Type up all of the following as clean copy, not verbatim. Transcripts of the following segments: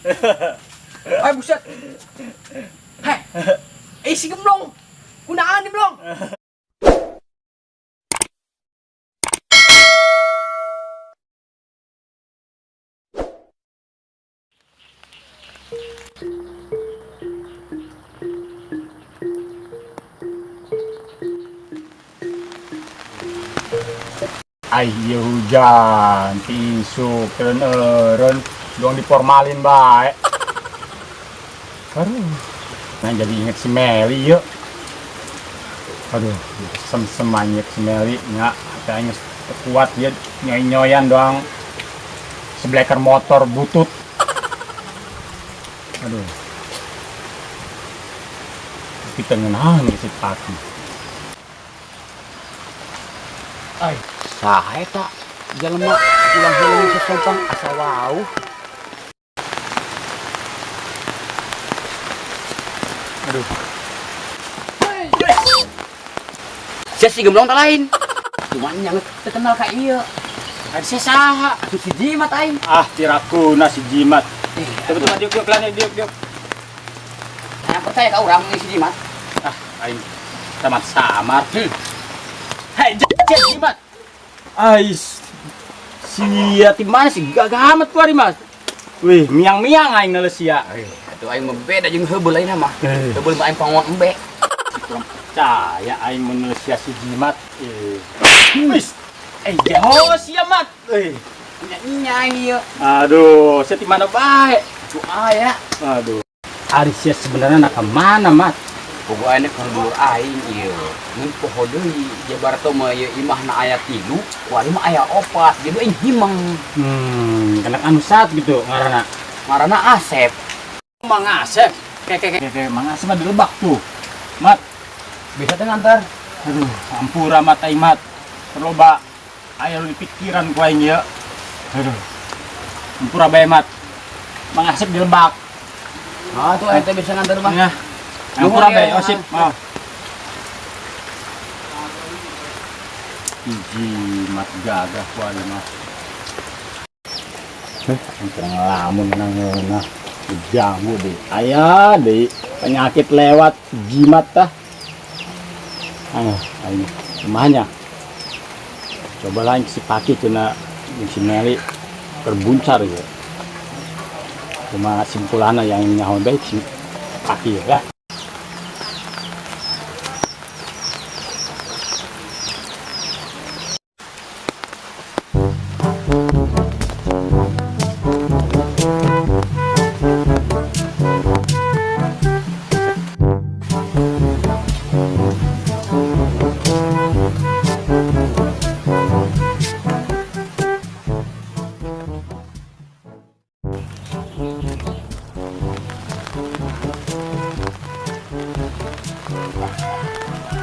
Ay, buset. Heh. Eh, si Gemblong. Kunaan ni Blong. Ay, iya hujan, tisu, keren eren, doang diformalin baik. Aduh, nah jadi inget si Meli yuk. Aduh, sem-semanyek si Meli, nggak, kayaknya kuat dia nyoy-nyoyan doang. Sebleker motor butut. Aduh, kita ngenahan nih si pagi. Ay, saha eta jelema ulang heuleuh sesompang asa wau. Aduh. Sia si Gemblong tak lain. Cuman yang terkenal ka ieu. Ada si saha? Atuh si Jimat aing. Ah, tirakuna si Jimat. Eh, Coba coba diuk diuk lan diuk diuk. Yang percaya ka urang si Jimat. Ah, aing tamat samar. Hei, Jimat. Ais. Sia ti mana sih gagah amat ku ari Mas. Wih, miang-miang aing ngeles sia. Eh, atuh aing mah beda jeung heubeul aing mah. Eh. Heubeul mah aing pangon embe. Kurang percaya aing mun ngeles sia si Jimat. Eh. Wis. Eh, jauh sia Mat. Eh. Nya aing ieu. Aduh, sia ti mana bae? Atuh aya. Aduh. Ari sia sebenarnya nak ke mana, Mat? Pogo aing keur dulur aing ieu. Mun poho deui Jabarto mah ieu imahna aya 3, kuari mah aya 4. Jadi aing himeng. Kena anu sat gitu ngaranna. Ngaranna Asep. Mang Asep. Kek Mang Asep mah di Lebak tuh. Mat, bisa teh nganter. Aduh, ampura mat aing mat. Terloba aya nu di pikiran ku aing ieu. Aduh. Ampura bae mat. Mang Asep di Lebak. Nah, tuh aing teh bisa nganter mah. Ya. Ampura bae, oh sip. Maaf. Hiji mat gagah ku aing mah. Ampura ngelamun nang ngeunah. Jamu deh. Aya deh penyakit lewat jimat tah. Ah, aing kumanya. Coba lah si Paki cenah jeung si Meli terbuncar ya. Cuma simpulanna yang nyaho baik si Paki ya.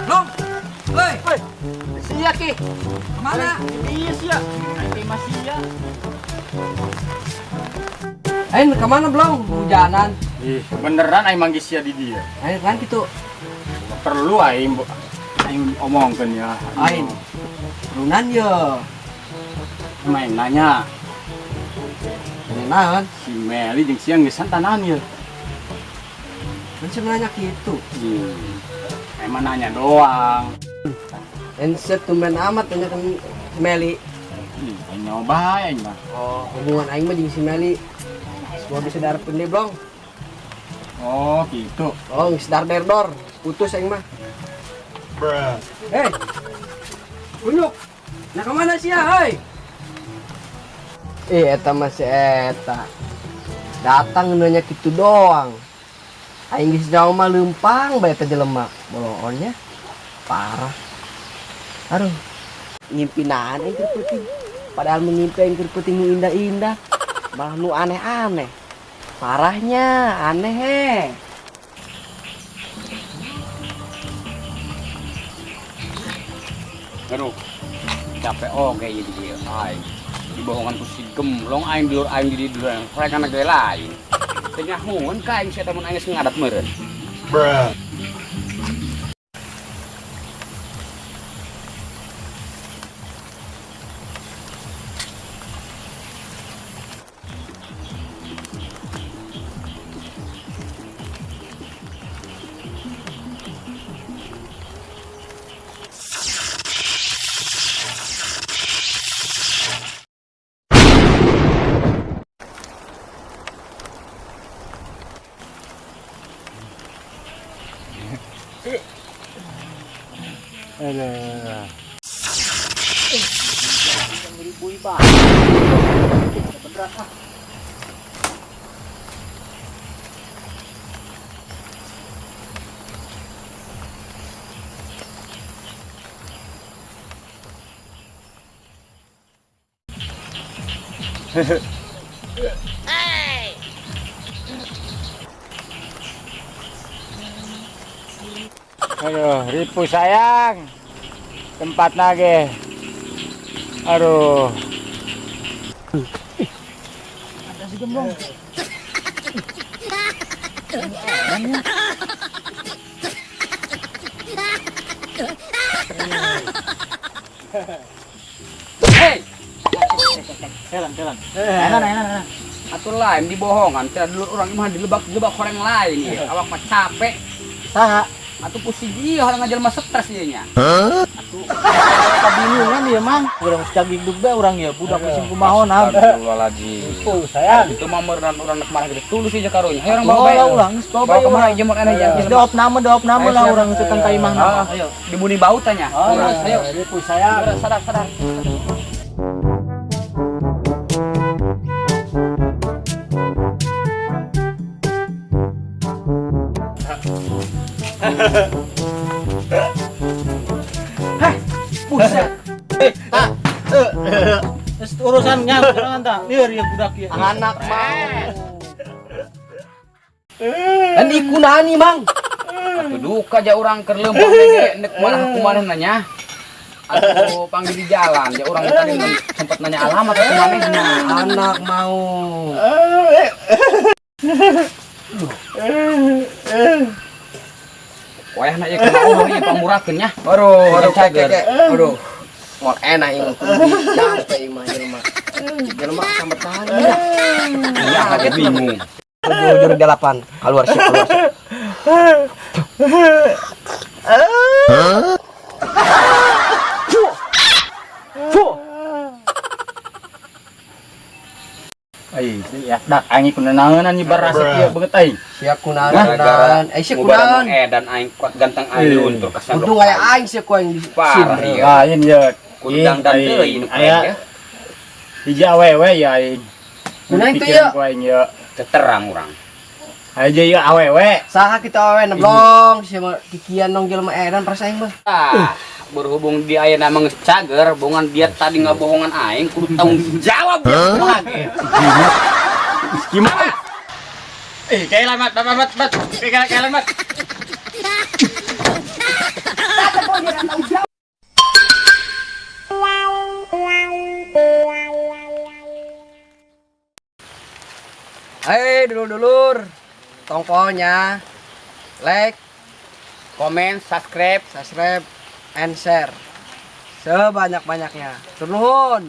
Long. Hei. Hei. Sia ki. Kemana? Iya sia. Aing masih sia. Aing kemana Blong? Hujanan. Ih, beneran aing manggih sia di dia. Aing kan gitu. Perlu aing aing omongkeun ya. Aing. Runan ye. Main nanya. Nanya naon? Si Meli jeung sia geus tanahan ye. Kan sia nanya gitu. Iya. Emang nanya doang. Enset tumben amat nanya kan si Meli. Ih, aing nyoba aing mah. Oh, hubungan aing mah jeung si Meli. Semua bisa diharapkeun deh, Blong. Oh, gitu. Oh, geus dar der dor, putus aing mah. Bruh. Hei. Unyuk. Nah, kemana sih ya, hei? Eh, eta mah si eta. Datang nanya gitu doang. Aing geus jauh mah leumpang bae teh jelema. Boloonnya parah. Aduh, ngimpinan aing keur peuting. Padahal mengimpi aing keur peuting nu indah-indah, malah nu aneh-aneh. Parahnya aneh he. Aduh, capek oge ieu di dieu aing. Dibohongan ku si Gemblong aing dulur aing di dieu dulur mereka ge lain. Teu nyahoeun ka aing sia mun aing geus ngadat meureun. Bruh. Aduh. Aduh, ripu sayang. Tempat nage. Aduh. Ada si Gemblong. Hei, Jalan, jalan. Enak, enak, enak. atuh lain dibohongan, tidak dulur urang mah dilebak-lebak orang lain ya. Awak mah capek. Saha? Atuh pusing ieu orang ngajelma stres ieu nya. Atuh kabingungan ieu Mang. Urang cagigdug bae urang ieu budak pusing kumaha nah. Astagfirullahaladzim. Ripu sayang. Itu mah meureun urang kemana gitu tulus aja karunya. Hayo urang bawa bae. Bawa urang geus bawa Bawa bae kemana urang. jemur enak aja. Geus doop nama lah urang itu tentang imah nama. Ayo. Dibuni bau tanya. Ayo. Ripu sayang. Sadar, sadar. Buset. Geus urusan nya urusan tah. Lieur ieu budak ieu. Anak mau. Dan ikunani, Mang. Atuh duka ja urang keur leumpang ge nek malah kumaneh nanya. Atuh panggil di jalan ja urang tadi sempet nanya alamat atuh manehna. Anak mau. Wayahna ieu kumaha urang ieu pamurakeun nya. Aduh, aduh, Cager. kek, kek. Aduh. Mau enak ini capek mah jelema. Jelema sama tani dah. Iya, kaget bingung. Jujur delapan. Keluar siap, keluar siap. Ai, ya dak aing kunaonan nyebar rasa ieu beungeut aing. Siap kunaon, kunaon. Eh, siap kunaon. Edan aing kuat ganteng aing luntur kasar. Untung aya aing siap ku aing di Parah, sini. iya. Lain ye. Kudu dangdan teuing nu keren Aya ya. hiji awewe ya aing. Kunaon teh Pikiran ya? ku aing ye. Terang urang. Aja ieu awewe. Saha kita awewe neblong, sia mah kikian dong jelema edan perasa aing mah. Ah, berhubung dia ayeuna mah geus cager, bongan dia tadi ngabohongan aing kudu tanggung jawab dia kumaha ge. Gimana? Eh, kayak mat, mat, mat, mat. Kayak mat. Hei, dulur-dulur. Tongkonya like, Komen, subscribe, subscribe, and share sebanyak-banyaknya. Turun.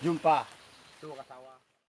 Jumpa. Tuh kata.